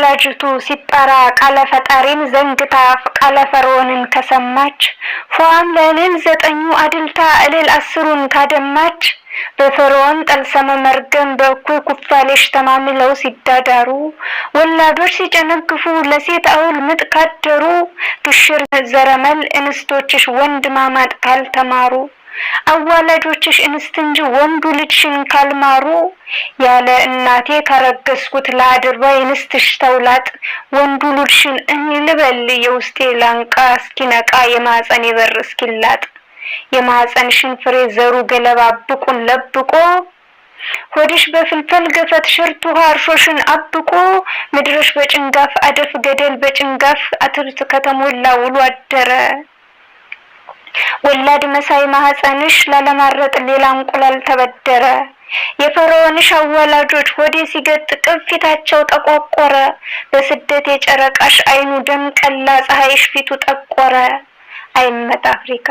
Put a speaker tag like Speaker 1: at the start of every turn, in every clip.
Speaker 1: አዋላጅቱ ሲጠራ ቃለ ፈጣሪን ዘንግታ ቃለ ፈርዖንን ከሰማች፣ ፏም ለእልል ዘጠኙ አድልታ እልል አስሩን ካደማች፣ በፈርዖን ጠልሰመ መርገም በእኩይ ኩፋሌሽ ተማምለው ሲዳዳሩ፣ ወላዶች ሲጨነግፉ ለሴት አውል ምጥ ካደሩ፣ ግሽር ዘረመል እንስቶችሽ ወንድ ማማጥ ካልተማሩ፣ አዋላጆችሽ እንስት እንጂ ወንዱ ልጅሽን ካልማሩ፣ ያለ እናቴ ካረገዝኩት ለአድርባይ እንስትሽ ተውላጥ ወንዱ ልጅሽን እኔ ልበል የውስጤ ላንቃ እስኪነቃ የማህፀኔ በር እስኪላጥ፣ የማህፀንሽን ፍሬ ዘሩ ገለባ ብቁን ለብቆ፣ ሆድሽ በፍልፈል ገፈት ሽርት ውሃ እርሾሽን አብቆ፣ ምድርሽ በጭንጋፍ አደፍ ገደል በጭንጋፍ አትብት ከተሞላ ውሎ አደረ፣ ወላድ መሳይ ማህፀንሽ ላለማረጥ ሌላ እንቁላል ተበደረ። የፈርዖንሽ አዋላጆች ሆዴ ሲገጥ ቅብ ፊታቸው ጠቋቆረ። በስደት የጨረቃሽ አይኑ ደም ቀላ ፀሐይሽ ፊቱ ጠቆረ። አይመጣ አፍሪካ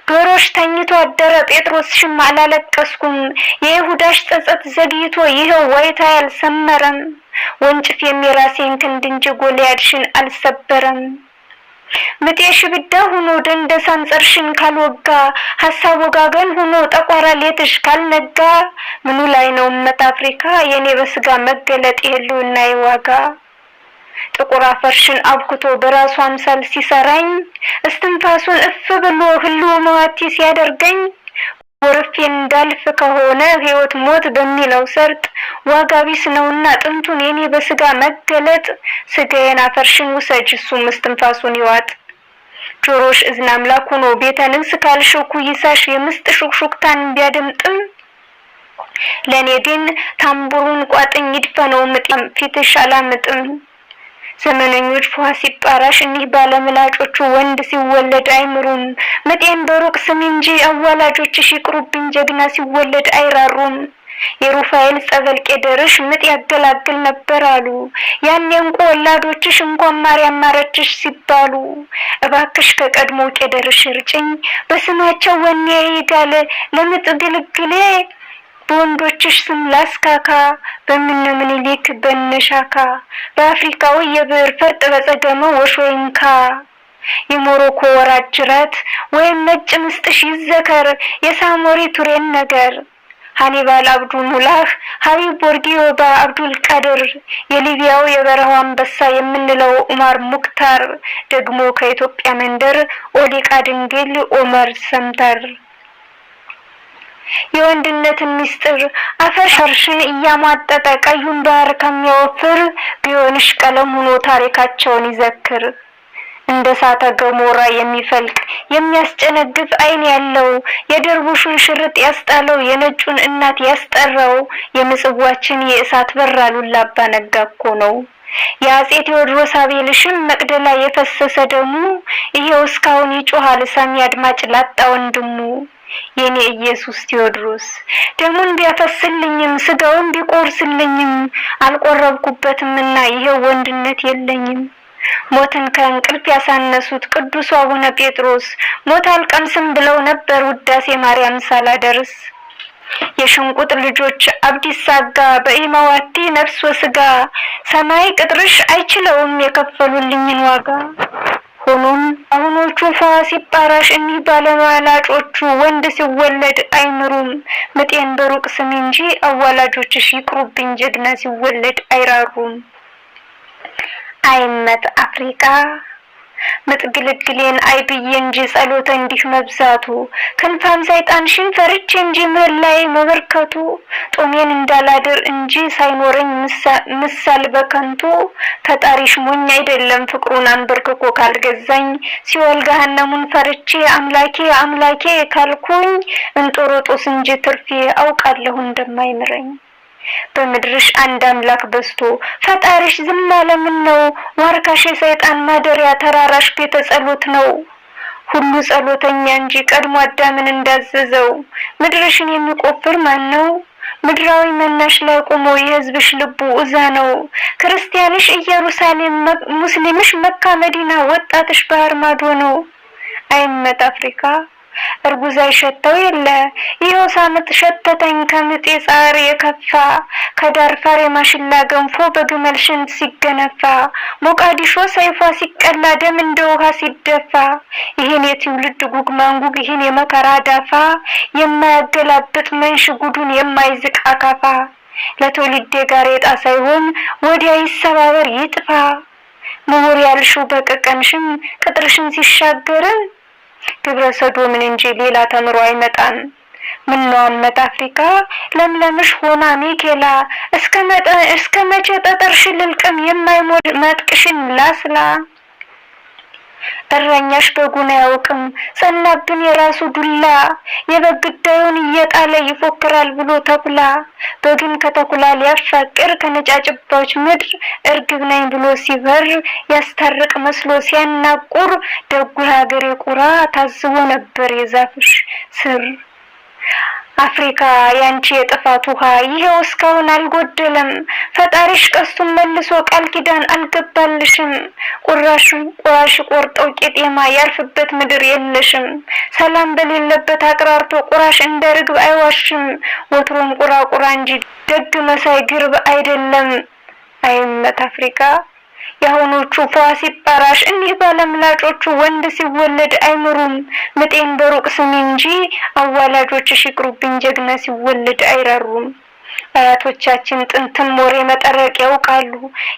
Speaker 1: ዶሮሽ ተኝቶ አደረ ጴጥሮስሽም አላለቀስኩም። የይሁዳሽ ጸጸት ዘግይቶ ይኸው ዋይታ አልሰመረም። ወንጭፍ የሚራሴን ክንድ እንጂ ጎልያድሽን አልሰበረም። ምጤ ሽብዳ ሆኖ ደንደሳን ጸርሽን ካልወጋ፣ ሀሳብ ወጋገን ሆኖ ጠቋራ ሌትሽ ካልነጋ፣ ምኑ ላይ ነው እመት አፍሪካ የኔ በስጋ መገለጥ የህልውና ዋጋ? ጥቁር አፈርሽን አብኩቶ በራሱ አምሳል ሲሰራኝ፣ እስትንፋሱን እፍ ብሎ ህልው መዋቲ ሲያደርገኝ፣ ወርፌ እንዳልፍ ከሆነ ህይወት ሞት በሚለው ሰርጥ፣ ዋጋ ቢስ ነውና ጥንቱን የኔ በስጋ መገለጥ። ስጋዬን አፈርሽን ውሰጅ እሱም እስትንፋሱን ይዋጥ። ጆሮሽ እዝነ አምላክ ሆኖ ቤተ ንግስ ካልሽው ኩይሳሽ የምስጥ ሹክሹክታን ቢያደምጥም፣ ለእኔ ግን ታምቡሩን ቋጥኝ ይድፈነው ምጥ ፊትሽ አላምጥም። ዘመነኞች ፏ ሲጣራሽ እኒህ ባለምላጮቹ ወንድ ሲወለድ አይምሩም። ምጤን በሩቅ ስሚ እንጂ አዋላጆችሽ ይቅሩብኝ ጀግና ሲወለድ አይራሩም። የሩፋኤል ጸበል ቄደርሽ ምጥ ያገላግል ነበር አሉ። ያኔ እንቁ ወላዶችሽ እንኳን ማርያም ማረችሽ ሲባሉ፣ እባክሽ ከቀድሞ ቄደርሽ እርጭኝ በስማቸው ወኔ ይጋል ለምጥ ግልግሌ፣ በወንዶችሽ ስም ላስካካ በምነ ምኒልክ በነሻካ፣ በአፍሪካዊ የብዕር ፈርጥ በጸገመ ወሾይንካ፣ የሞሮኮ ወራጅ ጅረት ወይም ነጭ ምስጥሽ ይዘከር የሳሞሪ ቱሬን ነገር፣ ሃኒባል አብዱ ሙላህ ሀቢብ ቦርጊባ አብዱል ቃድር፣ የሊቢያው የበረሃው አንበሳ የምንለው ኡማር ሙክታር፣ ደግሞ ከኢትዮጵያ መንደር ኦሊቃ ድንግል ኦመር ሰምተር፣ የወንድነትን ሚስጥር አፈርሽን እያሟጠጠ ቀዩን ባህር ከሚያወፍር ቢሆንሽ ቀለም ሆኖ ታሪካቸውን ይዘክር። እንደ እሳተ ገሞራ የሚፈልቅ የሚያስጨነግፍ ዓይን ያለው፣ የደርቡሹን ሽርጥ ያስጣለው የነጩን እናት ያስጠራው፣ የምጽዋችን የእሳት በር አሉላ አባ ነጋ እኮ ነው። የአጼ ቴዎድሮስ አቤልሽም መቅደላ የፈሰሰ ደሙ ይሄው እስካሁን ይጮሃል ሰሚ አድማጭ ላጣ ወንድሙ። የኔ ኢየሱስ ቴዎድሮስ ደሙን ቢያፈስልኝም ስጋውን ቢቆርስልኝም አልቆረብኩበትምና ይሄው ወንድነት የለኝም። ሞትን ከእንቅልፍ ያሳነሱት ቅዱሱ አቡነ ጴጥሮስ ሞት አልቀምስም ብለው ነበር ውዳሴ ማርያም ሳላደርስ። የሽንቁጥ ልጆች አብዲሳ አጋ በኢማዋቲ ነፍስ ወስጋ ሰማይ ቅጥርሽ አይችለውም የከፈሉልኝን ዋጋ። ሆኖም አሁኖቹ ፏ ሲጣራሽ እኒህ ባለመላጮቹ ወንድ ሲወለድ አይምሩም። ምጤን በሩቅ ስሚ እንጂ አዋላጆችሽ ይቅሩብኝ ጀግና ሲወለድ አይራሩም። አይመት አፍሪካ ምጥ ግልግሌን አይ ብዬ እንጂ ጸሎተ እንዲህ መብዛቱ፣ ክንፋም ሰይጣንሽን ፈርቼ እንጂ ምህላዬ መበርከቱ፣ ጦሜን እንዳላድር እንጂ ሳይኖረኝ ምሳል በከንቱ፣ ፈጣሪሽ ሞኝ አይደለም ፍቅሩን አንበርክኮ ካልገዛኝ፣ ሲኦል ገሃነሙን ፈርቼ አምላኬ አምላኬ ካልኩኝ፣ እንጦሮጦስ እንጂ ትርፌ አውቃለሁ እንደማይምረኝ። በምድርሽ አንድ አምላክ በዝቶ ፈጣሪሽ ዝም አለ ነው? ዋርካሽ የሰይጣን ማደሪያ ተራራሽ ቤተ ጸሎት ነው። ሁሉ ጸሎተኛ እንጂ ቀድሞ አዳምን እንዳዘዘው ምድርሽን የሚቆፍር ማን ነው? ምድራዊ መናሽ ላይ ቆሞ የሕዝብሽ ልቡ እዛ ነው። ክርስቲያንሽ ኢየሩሳሌም፣ ሙስሊምሽ መካ መዲና፣ ወጣትሽ ባህር ማዶ ነው። አይመት አፍሪካ እርጉዝ አይሸተው የለ ይኸው ሳምጥ ሸተተኝ ከምጤ ጻር የከፋ፣ ከዳርፋር የማሽላ ገንፎ በግመል ሽንት ሲገነፋ፣ ሞቃዲሾ ሰይፏ ሲቀላ ደም እንደ ውሃ ሲደፋ፣ ይህን የትውልድ ጉግ ማንጉግ፣ ይህን የመከራ ዳፋ፣ የማያገላብጥ መንሽ ጉዱን የማይዝቅ አካፋ፣ ለትውልዴ ጋሬጣ ሳይሆን ወዲያ ይሰባበር ይጥፋ። ምሁር ያልሽው በቀቀንሽም ቅጥርሽን ሲሻገር ግብረ ሰዶምን እንጂ ሌላ ተምሮ አይመጣም። ምነው አመት አፍሪካ ለምለምሽ ሆና ሚኬላ፣ እስከ መቼ ጠጠርሽን ልልቅም የማይሞድ መጥቅሽን ላስላ? እረኛሽ በጉን አያውቅም ጸናብን የራሱ ዱላ፣ የበግ ግዳዩን እየጣለ ይፎክራል ብሎ ተኩላ። በግን ከተኩላ ሊያፋቅር ከነጫጭባዎች ምድር እርግብ ነኝ ብሎ ሲበር ያስታርቅ መስሎ ሲያናቁር፣ ደጉ የሀገሬ ቁራ ታዝቦ ነበር የዛፍሽ ስር። አፍሪካ ያንቺ የጥፋት ውሃ ይሄው እስካሁን አልጎደለም። ፈጣሪሽ ቀስቱን መልሶ ቃል ኪዳን አልገባልሽም። ቁራሽ ቁራሽ ቆርጠው ቄጤማ ያርፍበት ምድር የለሽም። ሰላም በሌለበት አቅራርቶ ቁራሽ እንደ ርግብ አይዋሽም። ወትሮም ቁራ ቁራ እንጂ ደግ መሳይ ግርብ አይደለም። አይመት አፍሪካ፣ የአሁኖቹ ፏ ሲጳራሽ እኒህ ባለምላጮቹ ወንድ ሲወለድ አይምሩም። ምጤን በሩቅ ስሚ እንጂ አዋላጆችሽ ይቅሩብኝ፣ ጀግና ሲወለድ አይራሩም። አያቶቻችን ጥንትም ወሬ መጠረቅ ያውቃሉ።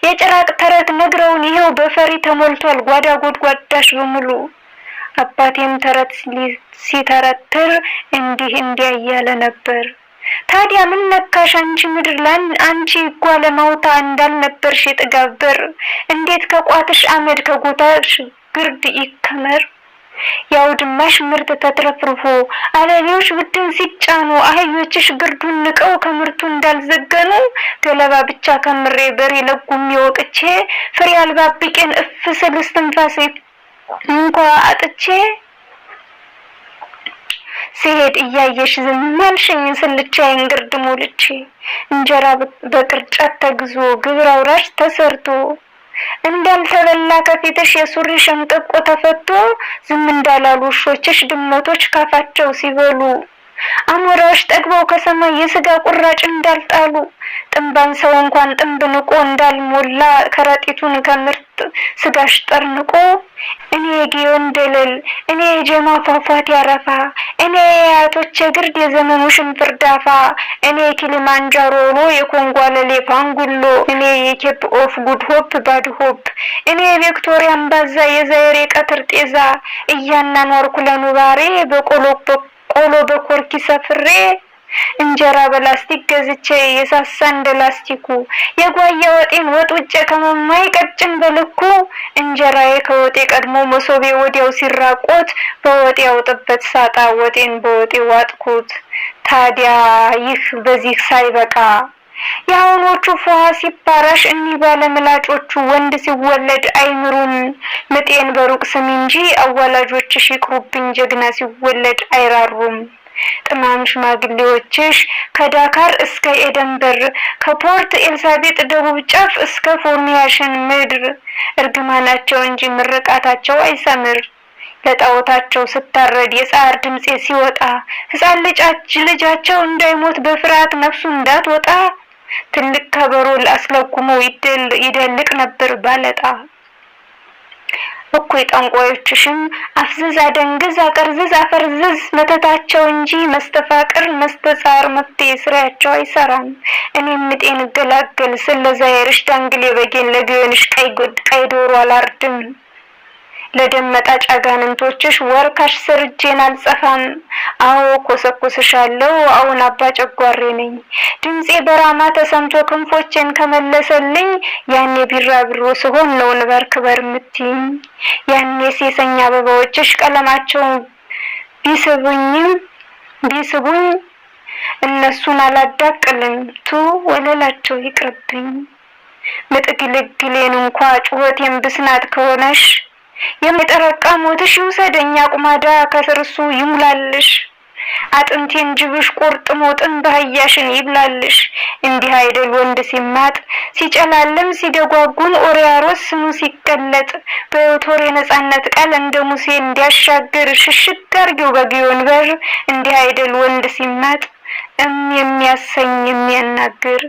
Speaker 1: የጭራቅ ተረት ነግረውን ይኸው በፈሪ ተሞልቷል ጓዳ ጎድጓዳሽ በሙሉ። አባቴም ተረት ሲተረትር እንዲህ እንዲያ እያለ ነበር። ታዲያ ምን ነካሽ አንቺ ምድር አንቺ ጓለማውታ እንዳልነበርሽ የጥጋብ በር፣ እንዴት ከቋትሽ አመድ ከጎታሽ ግርድ ይከመር? የአውድማሽ ምርት ተትረፍርፎ አለሌዎች ብድን ሲጫኑ፣ አህዮችሽ ግርዱን ንቀው ከምርቱ እንዳልዘገኑ፣ ገለባ ብቻ ከምሬ በሬ ለጉሜ ወቅቼ ፍሬ አልባ ብቄን እፍ ስል እስትንፋሴ እንኳ አጥቼ ስሄድ እያየሽ ዝም አልሽኝ ስልቻዬን ግርድ ሞልቼ፣ እንጀራ በቅርጫት ተግዞ ግብር አውራሽ ተሰርቶ እንዳልተበላ ከፊትሽ የሱሪ ሸምቀቆ ተፈቶ፣ ዝም እንዳላሉ ውሾችሽ ድመቶች ካፋቸው ሲበሉ፣ አሞራዎች ጠግበው ከሰማይ የስጋ ቁራጭ እንዳልጣሉ፣ ጥንባን ሰው እንኳን ጥንብ ንቆ እንዳልሞላ ከረጢቱን ከምርጥ ስጋሽ ጠርንቆ፣ እኔ የጊዮን ደለል፣ እኔ የጀማ ፏፏቴ አረፋ፣ እኔ የአያቶቼ ግርድ የዘመኑ ሽንፍር ዳፋ፣ እኔ የኪሊማንጃሮ ውሎ የኮንጎ አለሌ ፋንጉሎ፣ እኔ የኬፕ ኦፍ ጉድ ሆፕ ባድ ሆፕ፣ እኔ የቪክቶሪያ አምባዛ የዛይሬ ቀትር ጤዛ፣ እያናኗርኩ ለኑባሬ በቆሎ ቆሎ በኮርኪ ሰፍሬ፣ እንጀራ በላስቲክ ገዝቼ የሳሳ እንደ ላስቲኩ፣ የጓያ ወጤን ወጥ ውጬ ከመማይ ቀጭን በልኩ፣ እንጀራዬ ከወጤ ቀድሞ መሶቤ ወዲያው ሲራቆት፣ በወጤ ያውጥበት ሳጣ ወጤን በወጤ ዋጥኩት። ታዲያ ይህ በዚህ ሳይበቃ የአሁኖቹ ፏ ሲባራሽ እኒህ ባለምላጮቹ ወንድ ሲወለድ አይምሩም። ምጤን በሩቅ ስሚ እንጂ አዋላጆችሽ ይቅሩብኝ፣ ጀግና ሲወለድ አይራሩም። ጥማም ሽማግሌዎችሽ ከዳካር እስከ ኤደንበር፣ ከፖርት ኤልሳቤጥ ደቡብ ጫፍ እስከ ፎርኒያሽን ምድር፣ እርግማናቸው እንጂ ምርቃታቸው አይሰምር። ለጣዖታቸው ስታረድ የጻር ድምፄ ሲወጣ፣ ሕፃን ልጃቸው እንዳይሞት በፍርሃት ነፍሱ እንዳትወጣ፣ ትልቅ ከበሮ አስለጉመው ይደልቅ ነበር ባለጣ። እኩይ ጠንቋዮችሽም አፍዝዝ አደንግዝ አቀርዝዝ አፈርዝዝ መተታቸው እንጂ መስተፋቅር መስተጻር መፍትሄ ስራያቸው አይሰራም። እኔም ምጤን እገላገል ስል ለዛይርሽ ዳንግሌ በጌን ለግዮንሽ ቀይ ዶሮ አላርድም። ለደም መጣጭ አጋንንቶችሽ ወርካሽ ስር እጄን አልጸፋም። አዎ ኮሰኩስሻለሁ፣ አሁን አባ ጨጓሬ ነኝ። ድምፄ በራማ ተሰምቶ ክንፎቼን ከመለሰልኝ፣ ያኔ ቢራቢሮ ስሆን ነው ንበር ክበር ምትይኝ። ያኔ ሴሰኛ አበባዎችሽ ቀለማቸውን ቢስቡኝም ቢስቡኝ እነሱን አላዳቅልም። ቱ ወለላቸው ይቅርብኝ። ምጥግልግሌን እንኳ ጩኸቴን ብስናት ከሆነሽ፣ የጠረቃ ሞትሽ ይውሰደኝ አቁማዳ ከስርሱ ይሙላልሽ። አጥንቴን ጅብሽ ቆርጥሞ ጥንብ አህያሽን ይብላልሽ። እንዲህ አይደል ወንድ ሲማጥ ሲጨላለም ሲደጓጉን ኦሪያሮስ ስሙ ሲገለጥ በዮቶር የነጻነት ቃል እንደ ሙሴ እንዲያሻግር ሽሽግ አርጊው በግዮን በር። እንዲህ አይደል ወንድ ሲማጥ እም የሚያሰኝ የሚያናግር።